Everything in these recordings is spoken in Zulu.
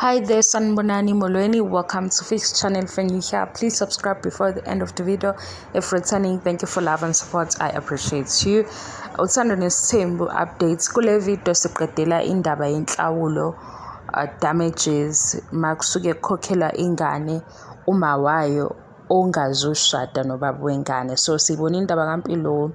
Hi there, Sanibonani Molweni. Welcome to Fix Channel. If you're new here, please subscribe before the end of the video. If returning, thank you for love and support. I appreciate you. Uthando Nesithembu updates. Kule video siqedela indaba yenhlawulo, damages, makusuke kukhokhela ingane uma wayo ongazushada nobaba wengane. So sibona indaba kaMpilo,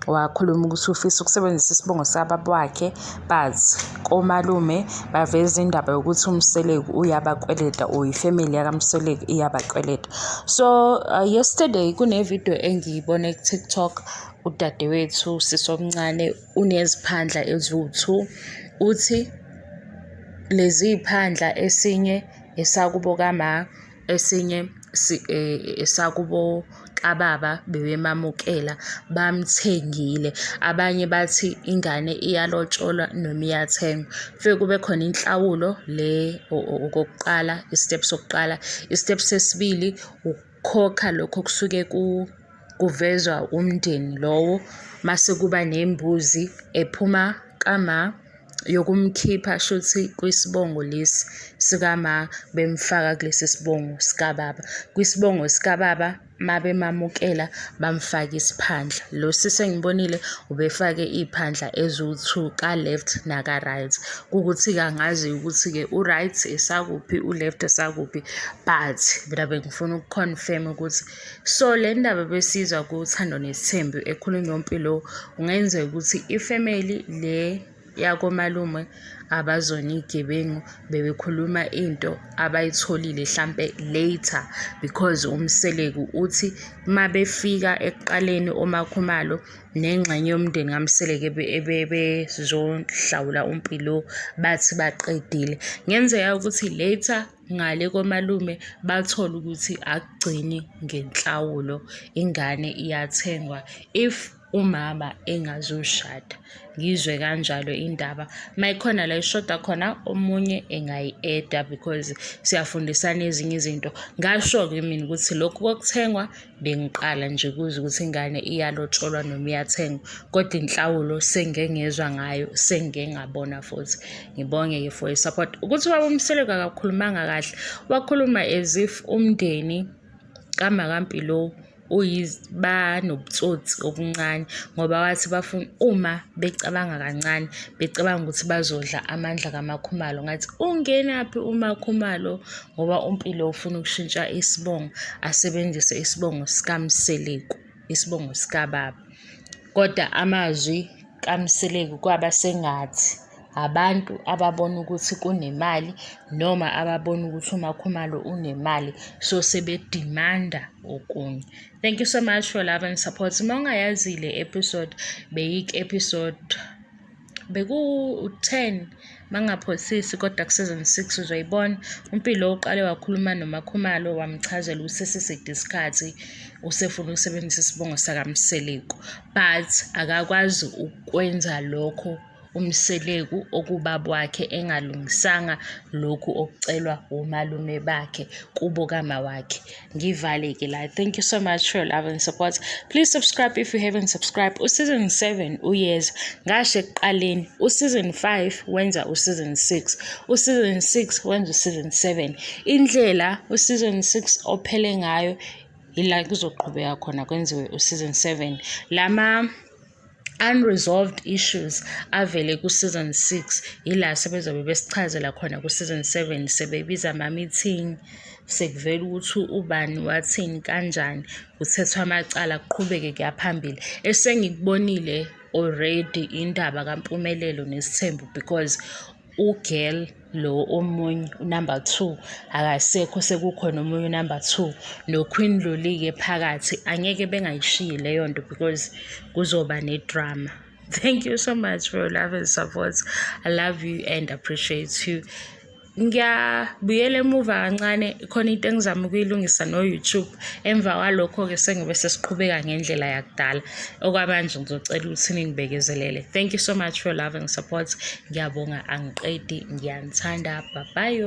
wakhuluma ukuthi ufisa ukusebenzisa isibongo sababa wakhe, but komalume baveza indaba yokuthi uMseleku uyabakweleta or ifamily yakaMseleku iyabakweleta. So yesterday kune-video engiyibone ku-TikTok, udadewethu sisomncane uneziphandla eziwu-2. Uthi lezi phandla, esinye esakubo kama, esinye esakubo kababa, bebemamukela bamthengile. Abanye bathi ingane iyalotsholwa noma iyathengwa, kufike kube khona inhlawulo le okokuqala, i-step sokuqala. I-step sesibili ukukhokha lokho kusuke kuvezwa umndeni lowo, mase kuba nembuzi ephuma kama yokumkhipha, shuthi kwisibongo lesi sikama, bemfaka kulesi sibongo sikababa. Kwisibongo sikababa mabemamukela bamfaka isiphandla. Lo sisi engibonile ubefake iy'phandla eziwu-2, ka-left naka-right. Kuwukuthi-ke angazi ukuthi-ke u-right esakuphi, u-left esakuphi, but mina bengifuna uku-confirm ukuthi so le ndaba besizwa kuThando Nesithembu ekhulunywa uMpilo, kungenzeka ukuthi ifamily le yakomalume abazona iy'gebengu, bebekhuluma into abayitholile hlampe later, because uMseleku uthi mabefika ekuqaleni oMakhumalo nengxenye yomndeni kaMseleku ebebezohlawula uMpilo, bathi baqedile. Kungenzeka ukuthi later ngale komalume bathole ukuthi akugcini ngenhlawulo, ingane iyathengwa if umama engazushada. Ngizwe kanjalo indaba. Mayikhona la ishoda khona, omunye engayi-add-a because siyafundisana ezinye izinto. Ngasho-ke mina ukuthi lokhu kokuthengwa bengiqala nje ukuzwa ukuthi ingane iyalotsholwa noma iyathengwa, kodwa inhlawulo sengike ngezwa ngayo, sengike ngabona futhi. Ngibonge-ke for i-support. Ukuthi ubaba uMseleku akakhulumanga kahle, wakhuluma as if umndeni kaMakaMpilo banobutsotsi obuncane, ngoba wathi bafuna uma becabanga kancane, becabanga ukuthi bazodla amandla kaMakhumalo. Ngathi ungenaphi uMakhumalo, ngoba uMpilo ufuna ukushintsha isibongo, asebenzise isibongo sikaMseleku, isibongo sikababa. Kodwa amazwi kaMseleku kwaba sengathi abantu ababona ukuthi kunemali noma ababona ukuthi uMakhumalo unemali, so sebedimanda okunye. Thank you so much for love and support. Uma ungayazi le episode, beyik-episode beku-10 mangaphosisi, kodwa ku-season 6 uzoyibona. UMpilo uqale wakhuluma noMakhumalo, wamchazela ukuthi sesiside isikhathi usefuna ukusebenzisa isibongo sakaMseleku, but akakwazi ukwenza lokho uMseleku okubaba wakhe engalungisanga lokhu okucelwa omalume bakhe kubo kama wakhe. Ngivale-ke la. Thank you so much for your love and support. Please subscribe if you haven't subscribed. U-season 7 uyeza. Ngasho ekuqaleni, u-season 5 wenza u-season 6, u-season 6 wenza u-season 7. Indlela u-season 6 ophele ngayo ila kuzoqhubeka khona kwenziwe u-season 7. Lama unresolved issues avele ku-season 6 ila sebezobe besichazela khona ku-season 7, sebebiza ama-meeting, sekuvela ukuthi ubani wathini, kanjani, kuthethwa amacala, kuqhubeke kuya phambili. Esengikubonile already indaba kaMpumelelo nesithembu, because u-girl lo omunye number 2 akasekho, sekukhona omunye number 2 no-Queen Loli-ke phakathi. Angeke bengayishiyi leyo nto because kuzoba ne-drama. Thank you so much for your love and support. I love you and appreciate you. Ngiyabuyela emuva kancane, khona into engizama ukuyilungisa no-YouTube. Emva kwalokho-ke sengibe sesiqhubeka ngendlela yakudala. Okwamanje ngizocela ukuthi ningibekezelele. Thank you so much for your love and support. Ngiyabonga, angiqedi, ngiyanithanda. Bye bye.